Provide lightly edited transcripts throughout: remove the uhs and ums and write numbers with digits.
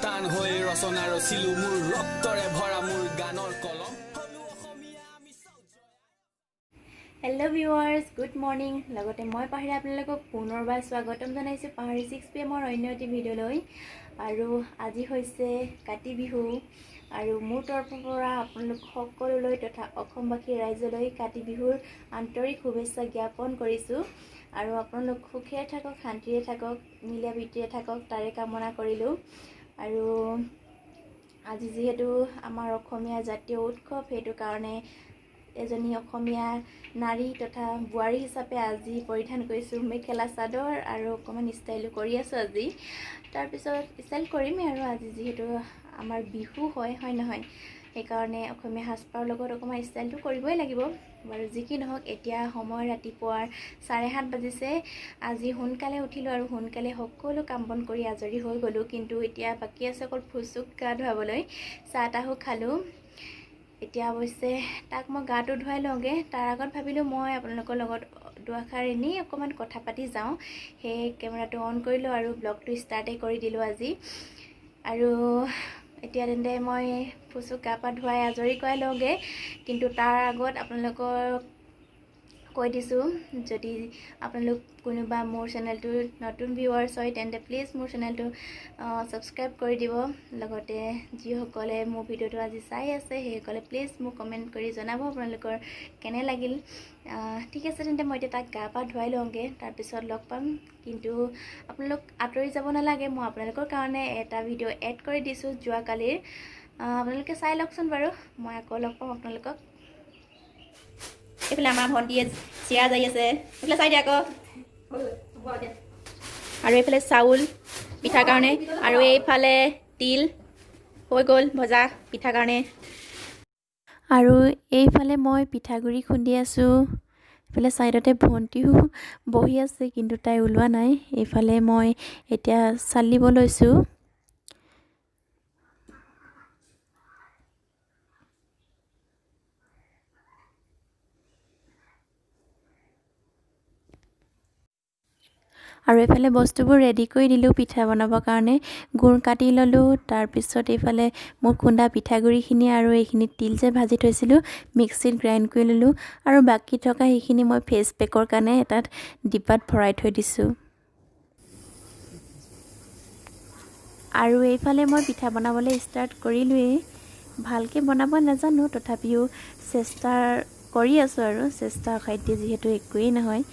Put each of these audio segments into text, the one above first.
সন্তান হৈ ৰচনা ৰচিলো মোৰ ৰক্তৰে ভৰা মোৰ গানৰ কলম। Hello' viewers, good morning. লগতে মই পাহৰি আপোনালোকক পুনৰবাৰ স্বাগতম জনাইছোঁ পাহৰি 6 পি.এমৰ অন্য এটি ভিডিঅ'লৈ। আৰু আজি হৈছে কাতি বিহু আৰু মোৰ তৰফৰ পৰা আপোনালোক সকলোলৈ তথা অসমবাসী ৰাইজলৈ কাতি বিহুৰ আন্তৰিক শুভেচ্ছা জ্ঞাপন কৰিছোঁ। আৰু আপোনালোক সুখেৰে থাকক, শান্তিৰে থাকক, মিলা প্ৰীতিৰে থাকক, তাৰে কামনা কৰিলোঁ। আৰু আজি যিহেতু আমাৰ অসমীয়া জাতীয় উৎসৱ, সেইটো কাৰণে এজনী অসমীয়া নাৰী তথা বোৱাৰী হিচাপে আজি পৰিধান কৰিছোঁ মেখেলা চাদৰ আৰু অকণমান ষ্টাইলো কৰি আছোঁ আজি। তাৰপিছত ষ্টাইল কৰিমেই আৰু আজি যিহেতু আমাৰ বিহু হয়, হয় নহয়, সেইকাৰণে অসমীয়া সাজপাৰৰ লগত অকণমান ষ্টাইলটো কৰিবই লাগিব। বাৰু যি কি নহওক, এতিয়া সময় ৰাতিপুৱাৰ 7:30 বাজিছে। আজি সোনকালে উঠিলোঁ আৰু সোনকালে সকলো কাম বন কৰি আজৰি হৈ গ'লোঁ। কিন্তু এতিয়া বাকী আছে অকল ফুচুক গা ধুৱাবলৈ। চাহ তাহো খালোঁ। এতিয়া অৱশ্যে তাক মই গাটো ধুৱাই লওঁগৈ। তাৰ আগত ভাবিলোঁ মই আপোনালোকৰ লগত দুআষাৰ এনেই অকণমান কথা পাতি যাওঁ। সেই কেমেৰাটো অন কৰিলোঁ আৰু ব্লগটো ষ্টাৰ্টেই কৰি দিলোঁ আজি। আৰু এতিয়া তেন্তে মই ফুচুক গা পা ধুৱাই আজৰি কৰাই লওঁগৈ। কিন্তু তাৰ আগত আপোনালোকক কৈ দিছোঁ, যদি আপোনালোক কোনোবা মোৰ চেনেলটোৰ নতুন ভিউৱাৰ্ছ হয় তেন্তে প্লিজ মোৰ চেনেলটো ছাবস্ক্ৰাইব কৰি দিব। লগতে যিসকলে মোৰ ভিডিঅ'টো আজি চাই আছে সেইসকলে প্লিজ মোক কমেণ্ট কৰি জনাব আপোনালোকৰ কেনে লাগিল। ঠিক আছে, তেন্তে মই এতিয়া তাক গা পা ধুৱাই লওঁগৈ, তাৰপিছত লগ পাম। কিন্তু আপোনালোক আঁতৰি যাব নালাগে, মই আপোনালোকৰ কাৰণে এটা ভিডিঅ' এড কৰি দিছোঁ যোৱাকালিৰ, আপোনালোকে চাই লওকচোন বাৰু। মই আকৌ লগ পাম আপোনালোকক। এইফালে আমাৰ ভণ্টিয়ে চিৰা জাৰি আছে, এইফালে চাই দিয়া আকৌ। আৰু এইফালে চাউল পিঠাৰ কাৰণে, আৰু এইফালে তিল হৈ গ'ল ভজা পিঠাৰ কাৰণে। আৰু এইফালে মই পিঠাগুড়ি খুন্দি আছোঁ। এইফালে ছাইডতে ভণ্টিও বহি আছে, কিন্তু তাই ওলোৱা নাই। এইফালে মই এতিয়া চালিব লৈছোঁ। আৰু এইফালে বস্তুবোৰ ৰেডি কৰি দিলোঁ পিঠা বনাবৰ কাৰণে। গুৰ কাটি ল'লোঁ, তাৰপিছত এইফালে মোৰ খুন্দা পিঠাগুড়িখিনি আৰু এইখিনি তিল যে ভাজি থৈছিলোঁ মিক্সিত গ্ৰাইণ্ড কৰি ল'লোঁ। আৰু বাকী থকা সেইখিনি মই ফেচ পেকৰ কাৰণে এটা ডিব্বাত ভৰাই থৈ দিছোঁ। আৰু এইফালে মই পিঠা বনাবলৈ ষ্টাৰ্ট কৰিলোঁৱেই। ভালকৈ বনাব নাজানো, তথাপিও চেষ্টা কৰি আছোঁ আৰু। চেষ্টা অসাধ্য যিহেতু একোৱেই নহয়,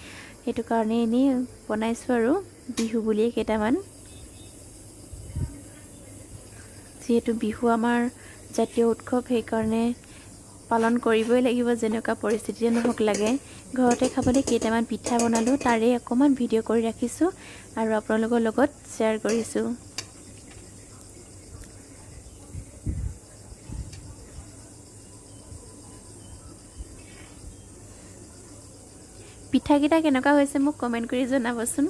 সেইটো কাৰণে এনেই বনাইছোঁ আৰু বিহু বুলিয়ে কেইটামান। যিহেতু বিহু আমাৰ জাতীয় উৎসৱ, সেইকাৰণে পালন কৰিবই লাগিব, যেনেকুৱা পৰিস্থিতিয়ে নহওক লাগে। ঘৰতে খাবলৈ কেইটামান পিঠা বনালোঁ, তাৰে অকণমান ভিডিঅ' কৰি ৰাখিছোঁ আৰু আপোনালোকৰ লগত শ্বেয়াৰ কৰিছোঁ। পিঠাকেইটা কেনেকুৱা হৈছে মোক কমেণ্ট কৰি জনাবচোন।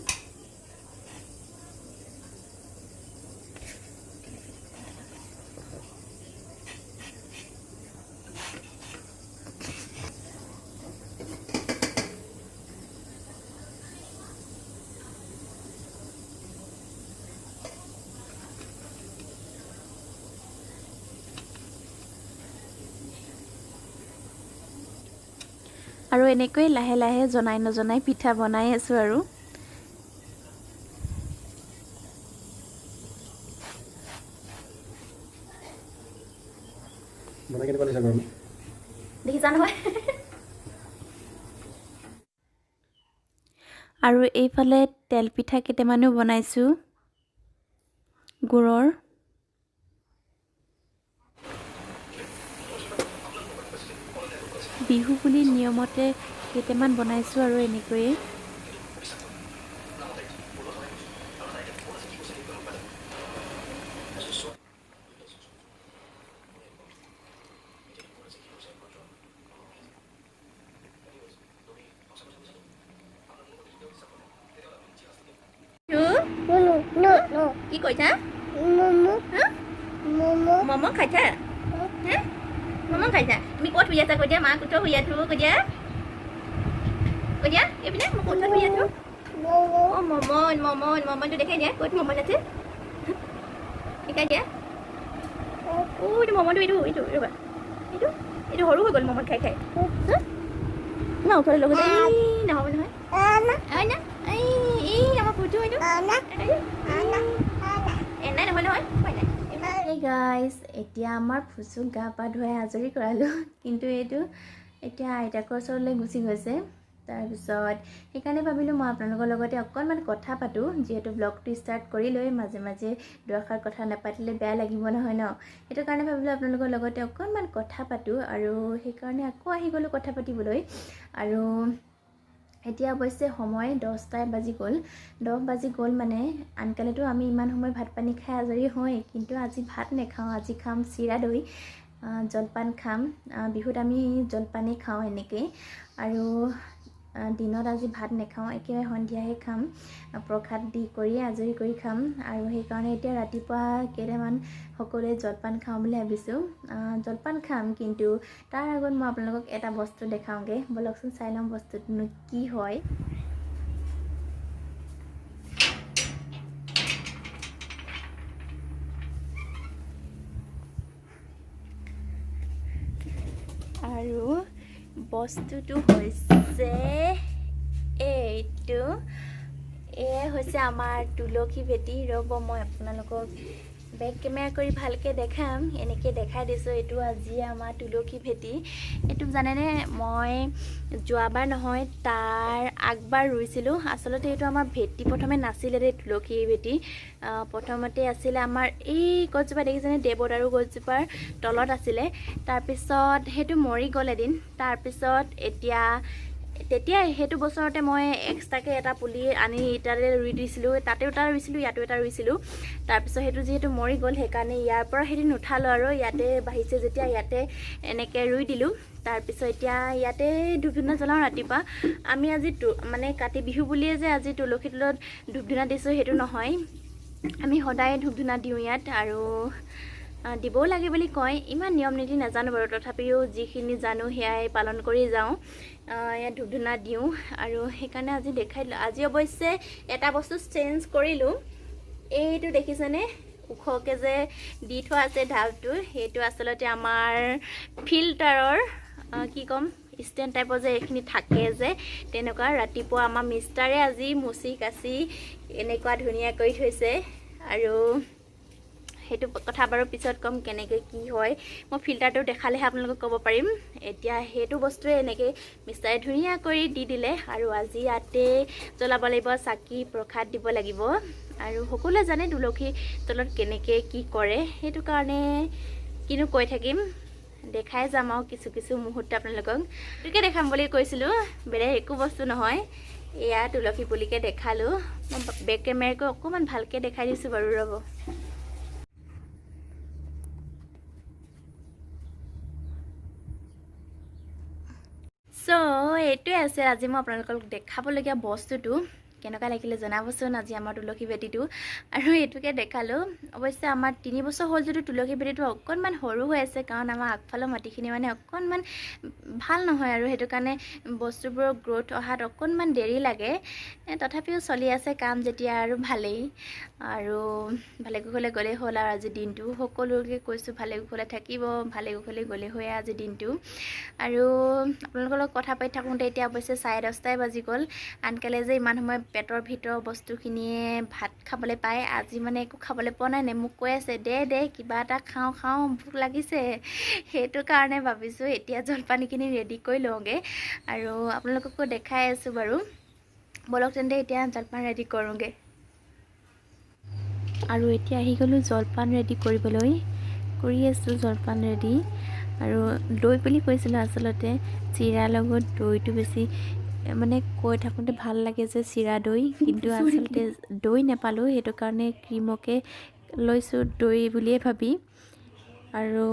আৰু এনেকৈ লাহে লাহে জনাই নজনাই পিঠা বনাই আছোঁ আৰু। দেখিছা নহয়। আৰু এইফালে তেল পিঠা কেইটামানো বনাইছোঁ গুৰৰ। বিহু বুলি নিয়মতে কেইটামান বনাইছোঁ আৰু এনেকৈয়ে। কি কৈছা? মম' খাইছা? মম' খাইছা? তুমি ক'ত শুই আছা কৈ দিয়া, মা ক'ত শুই আছো কৈ দিয়া, কৈ দিয়া এইপিনে মই ক'ত শুই আছো। অ মমন মমন মমনটো দেখাই দিয়া, ক'ত মমন আছে দেখাই দিয়া। অ' এইটো মমটো, এইটো এইটো ৰ'বা, এইটো এইটো সৰু হৈ গ'ল মমত খাই খাই। না ওচৰলৈ লগত নহ'ব নহয়। এই আমাৰ ফুটো এইটো এনাই নহয় নহয়। এই গাইজ, এতিয়া আমাৰ ফুচুক গা পা ধুৱাই আজৰি কৰালোঁ, কিন্তু এইটো এতিয়া আইতাকৰ ওচৰলৈ গুচি গৈছে। তাৰপিছত সেইকাৰণে ভাবিলোঁ মই আপোনালোকৰ লগতে অকণমান কথা পাতোঁ, যিহেতু ব্লগটো ষ্টাৰ্ট কৰি লৈ মাজে মাজে দুআষাৰ কথা নাপাতিলে বেয়া লাগিব নহয় ন? সেইটো কাৰণে ভাবিলোঁ আপোনালোকৰ লগতে অকণমান কথা পাতোঁ, আৰু সেইকাৰণে আকৌ আহি গ'লোঁ কথা পাতিবলৈ। আৰু এতিয়া অৱশ্যে সময় 10টাই বাজি গ'ল। 10 বাজি গ'ল মানে আনকালেতো আমি ইমান সময় ভাত পানী খাই আজৰি হওঁৱেই, কিন্তু আজি ভাত নাখাওঁ, আজি খাম চিৰা দৈ, জলপান খাম। বিহুত আমি জলপানেই খাওঁ এনেকেই। আৰু দিনত আজি ভাত নাখাওঁ, একেবাৰে সন্ধিয়াহে খাম, প্ৰসাদ দি কৰি আজৰি কৰি খাম। আৰু সেইকাৰণে এতিয়া ৰাতিপুৱা কেইটামান সকলোৱে জলপান খাওঁ বুলি ভাবিছোঁ। জলপান খাম, কিন্তু তাৰ আগত মই আপোনালোকক এটা বস্তু দেখাওঁগৈ। ব'লকচোন চাই লওঁ বস্তুটোনো কি হয়। আৰু বস্তুটো হৈছে এইটো, এয়া হৈছে আমাৰ তুলসী ভেটি। ৰ'ব মই আপোনালোকক বেক কেমেৰা কৰি ভালকৈ দেখাম, এনেকৈ দেখাই দিছোঁ। এইটো আজি আমাৰ তুলসী ভেটি। এইটো জানেনে, মই যোৱাবাৰ নহয় তাৰ আগবাৰ ৰুইছিলোঁ। আচলতে এইটো আমাৰ ভেটি প্ৰথমে নাছিলে দেই, তুলসী ভেটি। প্ৰথমতে আছিলে আমাৰ এই গছজোপা দেখিছেনে, দেৱদাৰু গছজোপাৰ তলত আছিলে। তাৰপিছত সেইটো মৰি গ'ল এদিন। তাৰপিছত এতিয়া তেতিয়া সেইটো বছৰতে মই এক্সট্ৰাকৈ এটা পুলি আনি তাতে ৰুই দিছিলোঁ, তাতেও এটা ৰুইছিলোঁ, ইয়াতো এটা ৰুইছিলোঁ। তাৰপিছত সেইটো যিহেতু মৰি গ'ল, সেইকাৰণে ইয়াৰ পৰা সেইটো নুঠালোঁ আৰু ইয়াতে বাঢ়িছে যেতিয়া ইয়াতে এনেকৈ ৰুই দিলোঁ। তাৰপিছত এতিয়া ইয়াতে ধূপ ধূনা জ্বলাওঁ ৰাতিপুৱা। আমি আজি মানে কাতি বিহু বুলিয়ে যে আজি তুলসী তলত ধূপ ধূনা দিছোঁ সেইটো নহয়, আমি সদায় ধূপ ধূনা দিওঁ ইয়াত। আৰু দিবও লাগে বুলি কয়, ইমান নিয়ম নীতি নাজানো বাৰু, তথাপিও যিখিনি জানো সেয়াই পালন কৰি যাওঁ। ইয়াত ধূপ ধূনা দিওঁ আৰু সেইকাৰণে আজি দেখাই দিলোঁ। আজি অৱশ্যে এটা বস্তু চেঞ্জ কৰিলোঁ, এইটো দেখিছেনে ওখকৈ যে দি থোৱা আছে ঢাপটো, সেইটো আচলতে আমাৰ ফিল্টাৰৰ কি ক'ম ষ্টেণ্ড টাইপৰ যে এইখিনি থাকে যে তেনেকুৱা। ৰাতিপুৱা আমাৰ মিষ্টাৰে আজি মুচি কাচি এনেকুৱা ধুনীয়া কৰি থৈছে। আৰু সেইটো কথা বাৰু পিছত ক'ম কেনেকৈ কি হয়, মই ফিল্টাৰটো দেখালেহে আপোনালোকক ক'ব পাৰিম। এতিয়া সেইটো বস্তুৱে এনেকৈ মিষ্টাৰে ধুনীয়া কৰি দি দিলে। আৰু আজি ইয়াতে জ্বলাব লাগিব চাকি, প্ৰসাদ দিব লাগিব। আৰু সকলোৱে জানে তুলসী তলত কেনেকৈ কি কৰে, সেইটো কাৰণে কিনো কৈ থাকিম, দেখাই যাম আৰু কিছু কিছু মুহূৰ্ত আপোনালোকক। এইটোকে দেখাম বুলি কৈছিলোঁ, বেলেগ একো বস্তু নহয়। এয়া তুলসী পুলিকে দেখালোঁ, মই বেক কেমেৰাকৈ অকণমান ভালকৈ দেখাই দিছোঁ বাৰু, ৰ'ব। চ' এইটোৱে আছে আজি মই আপোনালোকক দেখাবলগীয়া বস্তুটো। কেনেকুৱা লাগিলে জনাবচোন আজি আমাৰ তুলসী ভেটিটো। আৰু এইটোকে দেখালোঁ। অৱশ্যে আমাৰ 3 বছৰ হ'ল যদিও তুলসী ভেটিটো অকণমান সৰু হৈ আছে, কাৰণ আমাৰ আগফালৰ মাটিখিনি মানে অকণমান ভাল নহয় আৰু সেইটো কাৰণে বস্তুবোৰৰ গ্ৰ'থ অহাত অকণমান দেৰি লাগে। তথাপিও চলি আছে কাম যেতিয়া আৰু ভালেই, আৰু ভালে কুশলে গ'লেই হ'ল। আৰু আজি দিনটো সকলোকে কৈছোঁ ভালে কুশলে থাকিব, ভালে কুশলে গ'লে হয় আজি দিনটো। আৰু আপোনালোকৰ লগত কথা পাতি থাকোঁতে এতিয়া অৱশ্যে 10:30টাই বাজি গ'ল। আনকালে যে ইমান সময় পেটৰ ভিতৰৰ বস্তুখিনিয়ে ভাত খাবলৈ পায়, আজি মানে একো খাবলৈ পোৱা নাই। মোক কৈ আছে দে দে কিবা এটা খাওঁ খাওঁ, ভোক লাগিছে। সেইটো কাৰণে ভাবিছোঁ এতিয়া জলপানখিনি ৰেডি কৰি লওঁগৈ। আৰু আপোনালোককো দেখাই আছোঁ বাৰু। ব'লক তেন্তে এতিয়া জলপান ৰেডি কৰোঁগৈ। আৰু এতিয়া আহি গ'লোঁ জলপান ৰেডি কৰিবলৈ, কৰি আছোঁ জলপান ৰেডি। আৰু দৈ বুলি কৈছিলোঁ, আচলতে চিৰাৰ লগত দৈটো বেছি মানে কৈ থাকোঁতে ভাল লাগে যে চিৰা দৈ, কিন্তু আচলতে দৈ নাপালোঁ, সেইটো কাৰণে ক্ৰীমকে লৈছোঁ দৈ বুলিয়ে ভাবি। আৰু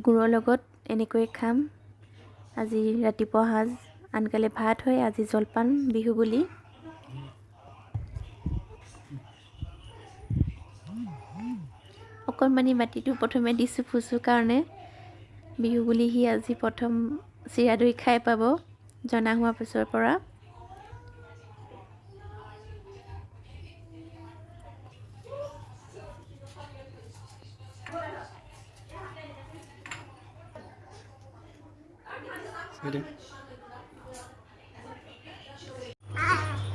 গুৰৰ লগত এনেকৈয়ে খাম আজি ৰাতিপুৱা সাজ। আনকালে ভাত হয়, আজি জলপান বিহু বুলি। অকণমানি বাতিটো প্ৰথমে দিছোঁ ফুচুৰ কাৰণে, বিহু বুলি সি আজি প্ৰথম চিৰা দৈ খাই পাব জনা হোৱাৰ পিছৰ পৰা।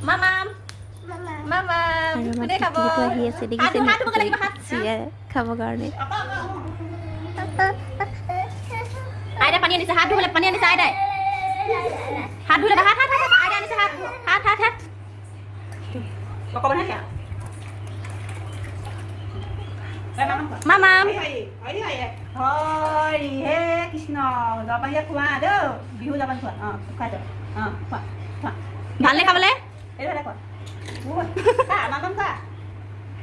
মামাম মামাম আৰু আমাৰ কোনে খাব? টিকলিটো আহি আছে, দেখিছে? হাত ধুব লাগিব, হাত। চিৰা খাবৰ কাৰণে। আইতাই পানী আনিছে, হাত ধুবলৈ পানী আনিছে আইতাই। হাত ধুই ল'বা, হাত, হাত, হাত। আইতাই আনিছে, হাত, হাত, হাত, হাত। মামাম। হৰি হে কৃষ্ণ, জলপান খোৱা দেই, বিহু জলপান খোৱা। অঁ, খুৱাই দিয়ক। অঁ, খোৱা, খোৱা। ভালনে খাবলৈ? এইটো খোৱা, খা মামাম, খা,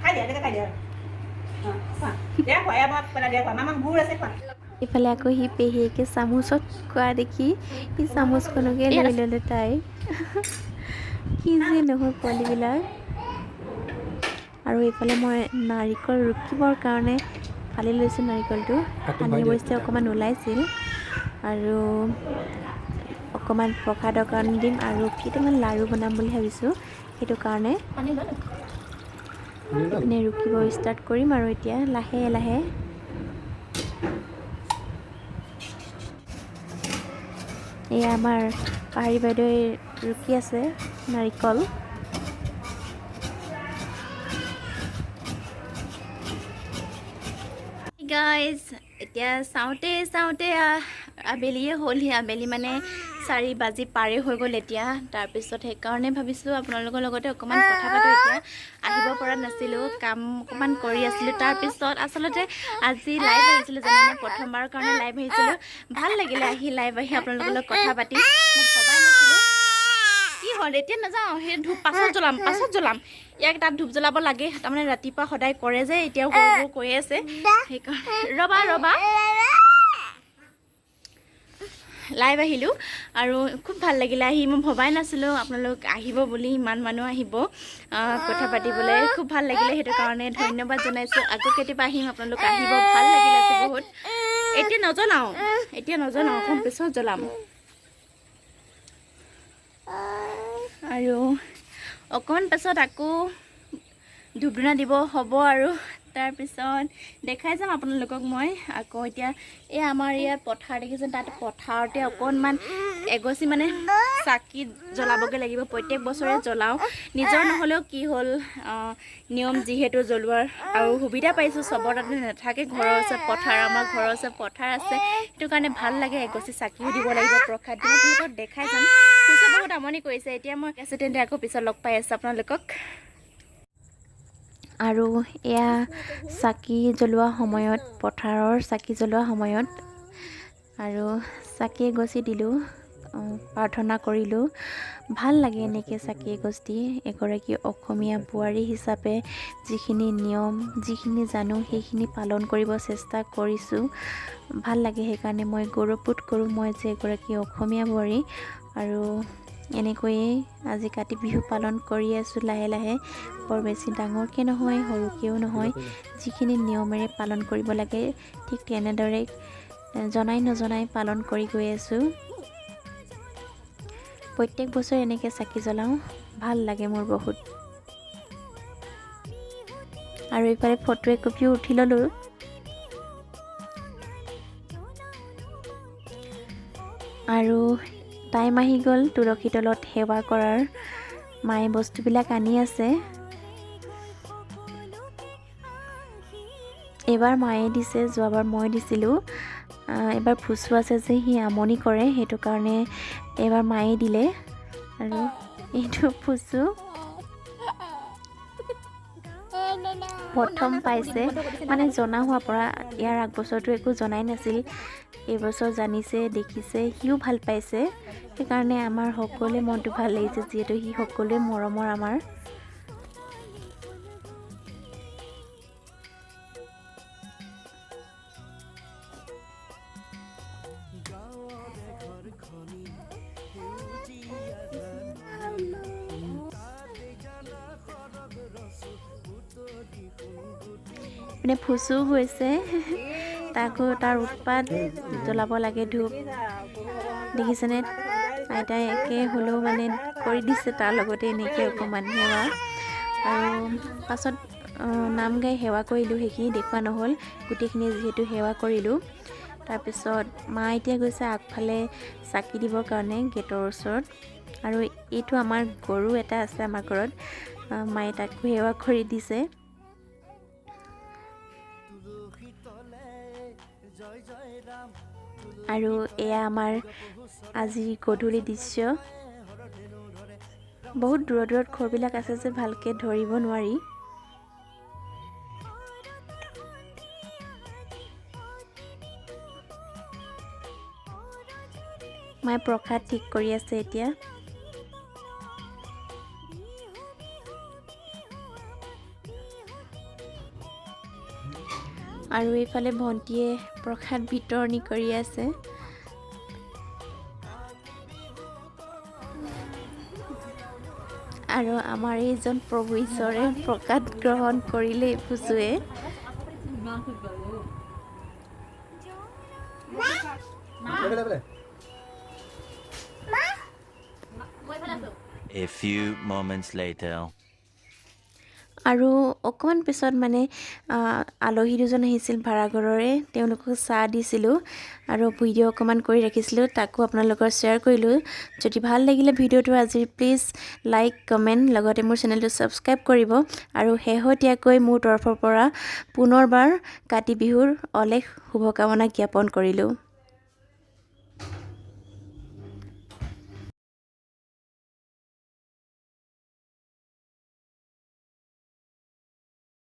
খাই দিয়া, এনেকৈ খাই দিয়া। অঁ, খোৱা, দিয়া, খোৱা, এয়া মই পেলাই দিয়া, খোৱা মামাম, গুড় আছে, খোৱা। ইফালে আকৌ সি পেহীয়েকে চামুচত খোৱা দেখি সি চামুচখনকে লৈ ল'লে তাই। কি যে নহয় পোৱালিবিলাক! আৰু এইফালে মই নাৰিকল ৰুকিবৰ কাৰণে ফালি লৈছোঁ নাৰিকলটো। পানী অৱশ্যে অকণমান ওলাইছিল আৰু অকণমান প্ৰসাদৰ কাৰণে দিম আৰু কেইটামান লাড়ু বনাম বুলি ভাবিছোঁ, সেইটো কাৰণে ইপিনে ৰুকিব ষ্টাৰ্ট কৰিম আৰু এতিয়া লাহে লাহে। এয়া আমাৰ পাহাৰী বাইদেৱে ৰুকি আছে নাৰিকল। গাইজ, এতিয়া চাওঁতে চাওঁতে আবেলিয়ে হ'লহি। আবেলি মানে 4 বাজি পাৰে হৈ গ'ল এতিয়া। তাৰপিছত সেইকাৰণে ভাবিছোঁ আপোনালোকৰ লগতে অকণমান কথা পাতোঁ। এতিয়া আহিব পৰা নাছিলোঁ, কাম অকণমান কৰি আছিলোঁ। তাৰপিছত আচলতে আজি লাইভ আহিছিলোঁ জানেনে? প্ৰথমবাৰৰ কাৰণে লাইভ আহিছিলোঁ। ভাল লাগিলে আহি, লাইভ আহি আপোনালোকৰ লগত কথা পাতি। মই ভবাই নাছিলোঁ। কি হ'ল? এতিয়া নাযাওঁ, সেই ধূপ পাছত জ্বলাম, পাছত জ্বলাম। ইয়াক তাত ধূপ জ্বলাব লাগে, তাৰমানে ৰাতিপুৱা সদায় কৰে যে, এতিয়াও সৰু সৰু কৈয়ে আছে, সেইকাৰণে। ৰ'বা, ৰ'বা। লাইভ আহিলোঁ আৰু খুব ভাল লাগিলে আহি। মই ভবাই নাছিলোঁ আপোনালোক আহিব বুলি, ইমান মানুহ আহিব কথা পাতিবলৈ। খুব ভাল লাগিলে, সেইটো কাৰণে ধন্যবাদ জনাইছোঁ। আকৌ কেতিয়াবা আহিম, আপোনালোক আহিব। ভাল লাগিলে আজি বহুত। এতিয়া নজ্বলাওঁ, এতিয়া নজ্বলাওঁ, অকণ পিছত জ্বলাম। আৰু অকণ পাছত আকৌ ধূপ ধূনা দিব হ'ব আৰু তাৰপিছত দেখাই যাম আপোনালোকক মই আকৌ। এতিয়া এই আমাৰ ইয়াত পথাৰ দেখিছে, তাত পথাৰতে অকণমান এগছি মানে চাকি জ্বলাবগৈ লাগিব। প্ৰত্যেক বছৰে জ্বলাওঁ, নিজৰ নহ'লেও কি হ'ল, নিয়ম যিহেতু জ্বলোৱাৰ আৰু সুবিধা পাইছোঁ। চবৰ তাতে নাথাকে ঘৰৰ ওচৰত পথাৰ, আমাৰ ঘৰৰ ওচৰত পথাৰ আছে, সেইটো কাৰণে ভাল লাগে। এগছি চাকিও দিব লাগিব, প্ৰসাদ দিব, আপোনালোকক দেখাই যাম। খুচে বহুত আমনি কৰিছে। এতিয়া মই আছে তেন্তে, আকৌ পিছত লগ পাই আছোঁ আপোনালোকক। আৰু এয়া চাকি জ্বলোৱা সময়ত, পথাৰৰ চাকি জ্বলোৱা সময়ত আৰু চাকি এগছি দিলোঁ, প্ৰাৰ্থনা কৰিলোঁ। ভাল লাগে এনেকৈ চাকি এগছ দি। এগৰাকী অসমীয়া বোৱাৰী হিচাপে যিখিনি নিয়ম, যিখিনি জানো, সেইখিনি পালন কৰিব চেষ্টা কৰিছোঁ। ভাল লাগে, সেইকাৰণে মই গৌৰৱবোধ কৰোঁ মই যে এগৰাকী অসমীয়া বোৱাৰী। আৰু এনেকৈয়ে আজি কাতি বিহু পালন কৰি আছোঁ লাহে লাহে। বৰ বেছি ডাঙৰকৈ নহয়, সৰুকৈও নহয়, যিখিনি নিয়মেৰে পালন কৰিব লাগে ঠিক তেনেদৰে জনাই নজনাই পালন কৰি গৈ আছোঁ। প্ৰত্যেক বছৰে এনেকৈ চাকি জ্বলাওঁ, ভাল লাগে মোৰ বহুত। আৰু এইফালে ফটো একপিও উঠি ল'লোঁ। আৰু টাইম আহি গ'ল তুলসী তলত সেৱা কৰাৰ। মায়ে বস্তুবিলাক আনি আছে। এইবাৰ মায়ে দিছে, যোৱাবাৰ মই দিছিলোঁ। এইবাৰ ফুচু আছে যে, সি আমনি কৰে, সেইটো কাৰণে এইবাৰ মায়ে দিলে। আৰু এইটো ফুচু প্ৰথম পাইছে, মানে জনা হোৱাৰ পৰা। ইয়াৰ আগবছৰটো একো জনাই নাছিল, এইবছৰ জানিছে, দেখিছে, সিও ভাল পাইছে। সেইকাৰণে আমাৰ সকলোৱে মনটো ভাল লাগিছে, যিহেতু সি সকলোৱে মৰমৰ আমাৰ। ইপিনে ফুচুও গৈছে, তাকো তাৰ উৎপাত, জ্বলাব লাগে ধূপ। দেখিছেনে, আইতাই একে হ'লেও মানে কৰি দিছে তাৰ লগতে এনেকৈ অকণমান সেৱা। আৰু পাছত নাম গাই সেৱা কৰিলোঁ, সেইখিনি দেখুওৱা নহ'ল, গোটেইখিনি যিহেতু সেৱা কৰিলোঁ। তাৰপিছত মা এতিয়া গৈছে আগফালে চাকি দিবৰ কাৰণে গেটৰ ওচৰত। আৰু এইটো আমাৰ গৰু এটা আছে আমাৰ ঘৰত, মায়ে তাকো সেৱা কৰি দিছে। আৰু এয়া আমাৰ আজি গধূলি দৃশ্য। বহুত দূৰত দূৰত ঘৰবিলাক আছে যে ভালকৈ ধৰিব নোৱাৰি। মায়ে প্ৰসাদ ঠিক কৰি আছে এতিয়া। আৰু এইফালে ভণ্টিয়ে প্ৰসাদ বিতৰণি কৰি আছে। আৰু আমাৰ এইজন প্ৰভু ঈশ্বৰে প্ৰসাদ গ্ৰহণ কৰিলেই ফুচুৱে। A few moments later. আৰু অকণমান পিছত মানে আলহী দুজন আহিছিল ভাড়াঘৰৰে, তেওঁলোকক চাহ দিছিলোঁ আৰু ভিডিঅ' অকণমান কৰি ৰাখিছিলোঁ, তাকো আপোনালোকৰ শ্বেয়াৰ কৰিলোঁ। যদি ভাল লাগিলে ভিডিঅ'টো আজিৰ, প্লিজ লাইক, কমেণ্ট, লগতে মোৰ চেনেলটো ছাবস্ক্ৰাইব কৰিব। আৰু শেহতীয়াকৈ মোৰ তৰফৰ পৰা পুনৰবাৰ কাতি বিহুৰ অলেখ শুভকামনা জ্ঞাপন কৰিলোঁ।